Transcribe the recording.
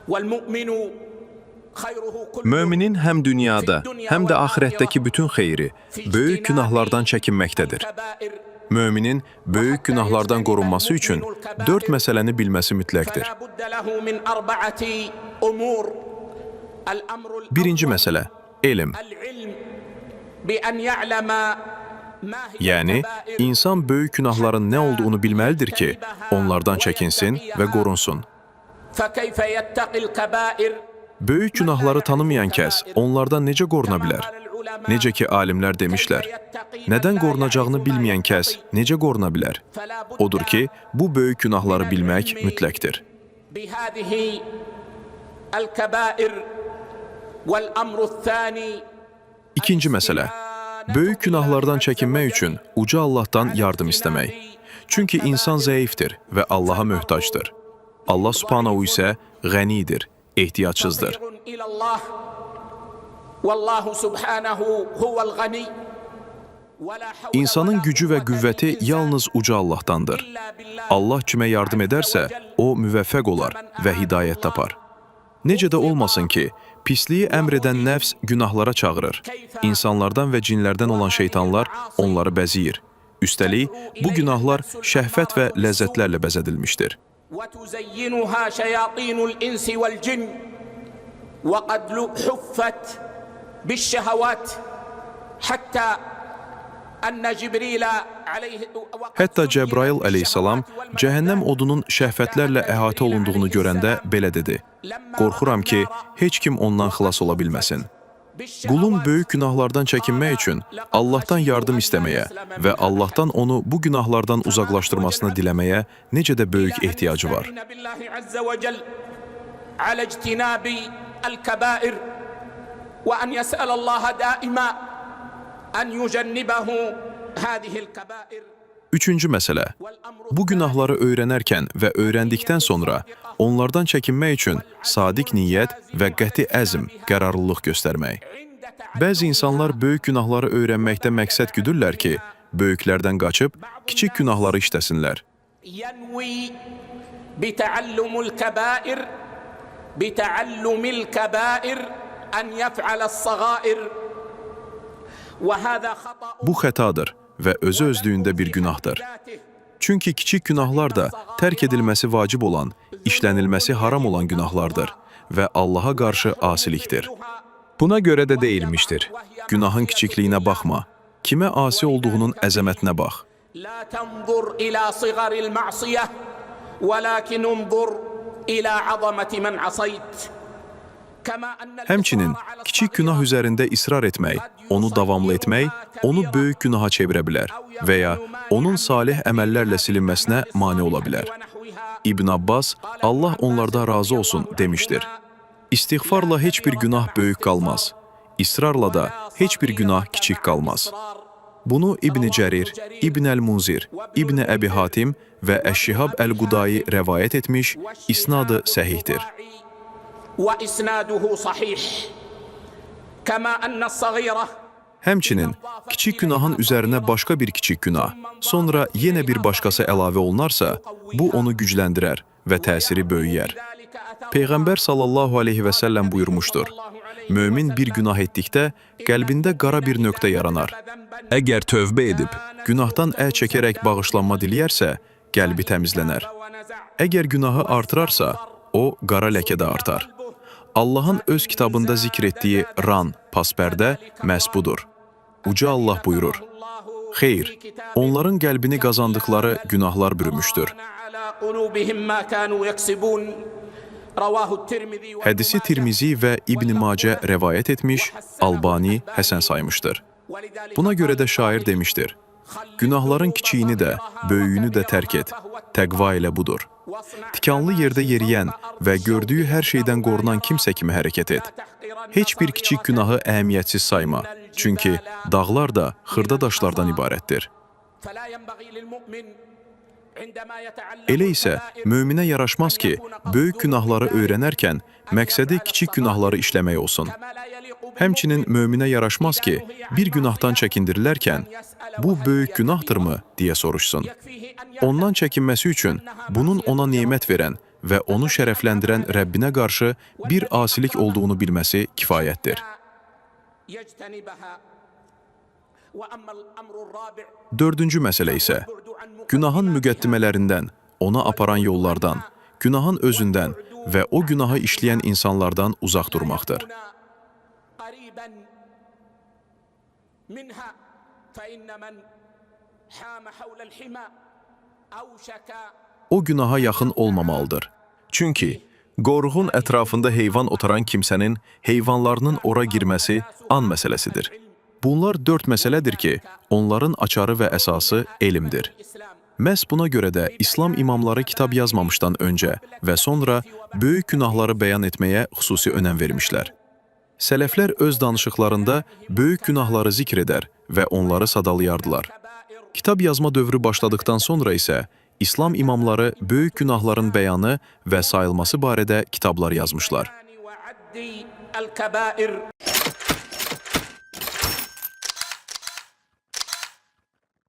والمؤمن خيره كله Möminin həm dünyada, həm də axirətdəki bütün xeyri böyük günahlardan çəkinməkdədir. الكبائر Möminin böyük günahlardan qorunması üçün dörd məsələni bilməsi mütləqdir. فلا بد له من أربعة أمور الأمر الأول Birinci məsələ, elm. العلم بأن يعلم ما هي Yəni, الكبائر insan böyük günahların nə olduğunu bilməlidir ki, onlardan çəkinsin və qorunsun. فكيف يتقي الكبائر Böyük günahları tanımayan kəs onlardan necə qoruna bilər? Necə ki alimlər demişlər, nədən qorunacağını bilməyən kəs necə qoruna bilər? فلا بد Odur ki, bu böyük günahları bilmək mütləqdir. بهذه الكبائر والأمر الثاني İkinci məsələ, böyük günahlardan çəkinmək üçün uca Allahdan yardım istəmək. Çünki insan zəifdir və Allaha möhtacdır. Allah Subhanahu isə qənidir, ehtiyacsızdır. فقير إلى الله والله سبحانه هو الغني ولا حول İnsanın ولا gücü və قوة qüvvəti للإنسان yalnız uca Allahdandır. إلا بالله Allah kimə yardım edərsə, o müvəffəq olar və hidayət tapar. Necə də olmasın ki, pisliyi əmr edən nəfs günahlara çağırır. İnsanlardan və cinlərdən olan şeytanlar onları bəzəyir. Üstəlik, bu günahlar şəhvət və ləzzətlərlə bəzədilmişdir. وتزينها شياطين الإنس والجن وقد حفت بالشهوات حتى أن جبريل عليه وقد Hətta زينت Cəbrayıl əleyhissalam بالشهوات cəhənnəm والملذات. odunun şəhvətlərlə əhatə olunduğunu görəndə belə dedi: Qorxuram ki, heç kim ondan xilas ola bilməsin. Qulun böyük günahlardan çəkinmək üçün Allahdan yardım istəməyə və Allahdan onu bu günahlardan uzaqlaşdırmasını diləməyə necə də böyük إلى أن ehtiyacı var. يستعين بالله عز وجل على اجتناب الكبائر وأن يسأل الله دائما أن يجنبه هذه الكبائر Üçüncü məsələ. والأمر Bu günahları öyrənərkən və öyrəndikdən sonra onlardan çəkinmək üçün sadiq niyyət və qəti əzm, qərarlılıq göstərmək. عند تعلم Bəzi insanlar böyük günahları öyrənməkdə məqsəd güdürlər ki, böyüklərdən qaçıb kiçik günahları işləsinlər. ينوي بتعلم الكبائر بتعلم الكبائر أن يفعل الصغائر وهذا خطأ Bu xətadır və özü özlüyündə bir günahdır. ذاته Çünki kiçik günahlar da tərk edilməsi vacib olan, işlənilməsi haram olan günahlardır və Allaha qarşı asilikdir. Buna görə də deyilmişdir. Günahın kiçikliyinə baxma, kimə asi olduğunun əzəmətinə bax. لا تنظر إلى صغر المعصية ولكن انظر إلى عظمة من عصيت كما أن Həmçinin الإصرار على kiçik günah الصغيرة üzərində israr etmək, onu davamlı etmək, onu böyük günaha çevirə bilər və ya onun salih əməllərlə silinməsinə mane ola bilər. ونحوها İbn Abbas, Allah onlarda razı olsun demişdir. İstiğfarla heç bir günah böyük qalmaz. İsrarla da heç bir günah kiçik qalmaz. Bunu İbn Cərir, İbn Əl-Munzir, İbn Əbi Hatim və Əş-Şihab Əl-Qudayi rəvayət etmiş, isnadı səhihdir. وإسناده صحيح كما أن الصغيرة Həmçinin kiçik günahın üzərinə başqa bir kiçik günah, sonra yenə bir başqası əlavə olunarsa, bu onu gücləndirər və təsiri böyüyər. ذلك أثر Peyğəmbər sallallahu aleyhi və səlləm buyurmuşdur: Mömin bir günah etdikdə qəlbində qara bir nöqtə yaranar. Əgər tövbə edib, Günahdan əl çəkərək bağışlanma diləyərsə, qəlbi təmizlənər. ونزع Əgər günahı artırarsa, o qara ləkə də artar. Allahın öz kitabında zikr etdiyi ran, paspərdə məhz budur. Uca Allah buyurur: Xeyr, onların qəlbini qazandıqları günahlar bürümüşdür. على قلوبهم ما كانوا يكسبون رواه الترمذي وابن Hədisi ماجه. Tirmizi və İbn Macə rəvayət etmiş, Albani həsən saymışdır. ولذلك Buna görə də şair demişdir: Günahların kiçiyini də, böyüyünü də tərk et. Təqva ilə budur. Tikanlı yerdə yeriyən və gördüyü hər şeydən qorunan kimsə kimi hərəkət et. Heç bir kiçik günahı əhəmiyyətsiz sayma. Çünki dağlar da xırda daşlardan ibarətdir. فلا ينبغي للمؤمن عندما يتعلم Elə isə الكبائر möminə yaraşmaz ki, böyük günahları öyrənərkən məqsədi kiçik günahları işləmək olsun. كما لا يليق بالمؤمن Həmçinin möminə yaraşmaz ki, bir günahdan çəkindirilərkən, bu böyük günahdırmı deyə soruşsun. يكفيه أن Ondan çəkinməsi üçün bunun ona nemət verən və onu şərəfləndirən Rəbbinə qarşı bir asilik olduğunu bilməsi kifayətdir. يجتنبها. وأما الأمر الرابع Dördüncü məsələ isə günahın müqəddimələrindən, ona aparan yollardan, günahın özündən və o günahı işləyən insanlardan uzaq durmaqdır. قريبا منها، فإن من حام حول الحمى أوشك O günaha yaxın olmamalıdır. Çünki qoruğun ətrafında heyvan otaran kimsənin heyvanlarının ora girməsi an məsələsidir. Bunlar dörd məsələdir ki, onların açarı və əsası elmdir. الإسلام Məhz buna görə də İslam imamları kitab yazmamışdan öncə və sonra böyük günahları bəyan etməyə xüsusi önəm vermişlər. Sələflər öz danışıqlarında böyük günahları zikr edər və onları sadalayardılar. كبائر Kitab yazma dövrü başladıktan sonra isə İslam imamları böyük günahların bəyanı və sayılması barədə kitablar yazmışlar. وعد الكبائر.